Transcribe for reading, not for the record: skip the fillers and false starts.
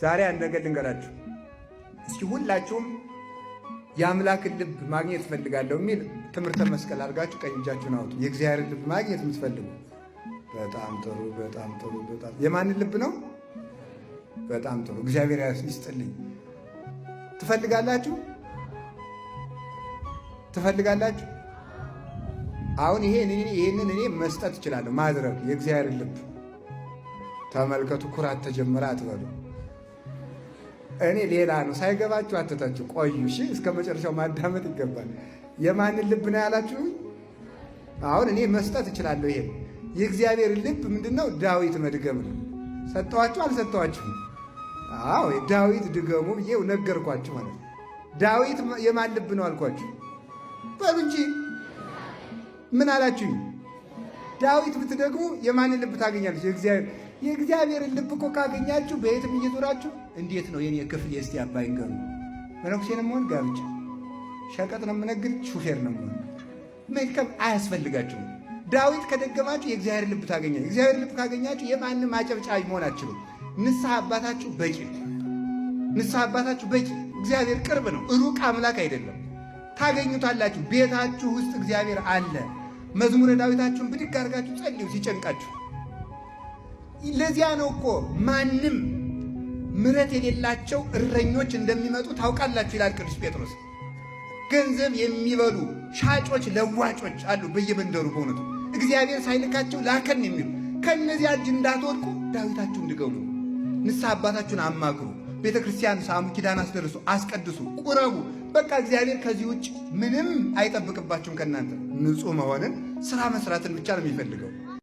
ዛሬ አንድ ነገር ልንገራችሁ እስኪ። ሁላችሁም የአምላክን ልብ ማግኘት እፈልጋለሁ የሚል ትምህርተ መስቀል አድርጋችሁ ቀኝ እጃችሁን አውጡ። የእግዚአብሔርን ልብ ማግኘት የምትፈልጉ። በጣም ጥሩ፣ በጣም ጥሩ፣ በጣም። የማንን ልብ ነው? በጣም ጥሩ። እግዚአብሔር ይስጥልኝ። ትፈልጋላችሁ? ትፈልጋላችሁ? አሁን ይሄንን እኔ መስጠት እችላለሁ፣ ማድረግ የእግዚአብሔርን ልብ። ተመልከቱ፣ ኩራት ተጀመረ አትበሉ። እኔ ሌላ ነው ሳይገባችሁ አትታችሁ ቆዩ። እሺ፣ እስከ መጨረሻው ማዳመጥ ይገባል። የማንን ልብ ነው ያላችሁ? አሁን እኔ መስጠት እችላለሁ። ይሄ የእግዚአብሔር ልብ ምንድን ነው? ዳዊት መድገም ነው። ሰጠዋችሁ አልሰጠዋችሁም? አዎ፣ ዳዊት ድገሙ ብዬ ነገርኳችሁ ማለት ነው። ዳዊት የማን ልብ ነው አልኳችሁ? በሉ እንጂ፣ ምን አላችሁኝ? ዳዊት ብትደግሙ የማንን ልብ ታገኛለች? የእግዚአብሔርን ልብ እኮ ካገኛችሁ በየትም እየዞራችሁ እንዴት ነው የኔ ክፍል? የእስቲ አባይ ንገሩ። መነኩሴ ነው የምሆን፣ ጋብቻ ሸቀጥ ነው የምነግድ፣ ሹፌር ነው የምሆን። መልካም አያስፈልጋችሁም። ዳዊት ከደገማችሁ የእግዚአብሔር ልብ ታገኛችሁ። የእግዚአብሔር ልብ ካገኛችሁ የማንም አጨብጫቢ መሆን አትችሉም። ንስሐ አባታችሁ በቂ፣ ንስሐ አባታችሁ በቂ። እግዚአብሔር ቅርብ ነው፣ ሩቅ አምላክ አይደለም። ታገኙታላችሁ። ቤታችሁ ውስጥ እግዚአብሔር አለ። መዝሙረ ዳዊታችሁን ብድግ አድርጋችሁ ጸልዩ ሲጨንቃችሁ። ለዚያ ነው እኮ ማንም ምሕረት የሌላቸው እረኞች እንደሚመጡ ታውቃላችሁ ይላል ቅዱስ ጴጥሮስ። ገንዘብ የሚበሉ ሻጮች፣ ለዋጮች አሉ በየመንደሩ። በእውነቱ እግዚአብሔር ሳይልካቸው ላከን የሚሉ፣ ከእነዚያ እጅ እንዳትወድቁ ዳዊታችሁን ድገሙ፣ ንስሐ አባታችሁን አማክሩ፣ ቤተ ክርስቲያን ሳሙ፣ ኪዳን አስደርሱ፣ አስቀድሱ፣ ቁረቡ። በቃ እግዚአብሔር ከዚህ ውጭ ምንም አይጠብቅባችሁም ከእናንተ። ንጹሕ መሆንን፣ ስራ መስራትን ብቻ ነው የሚፈልገው።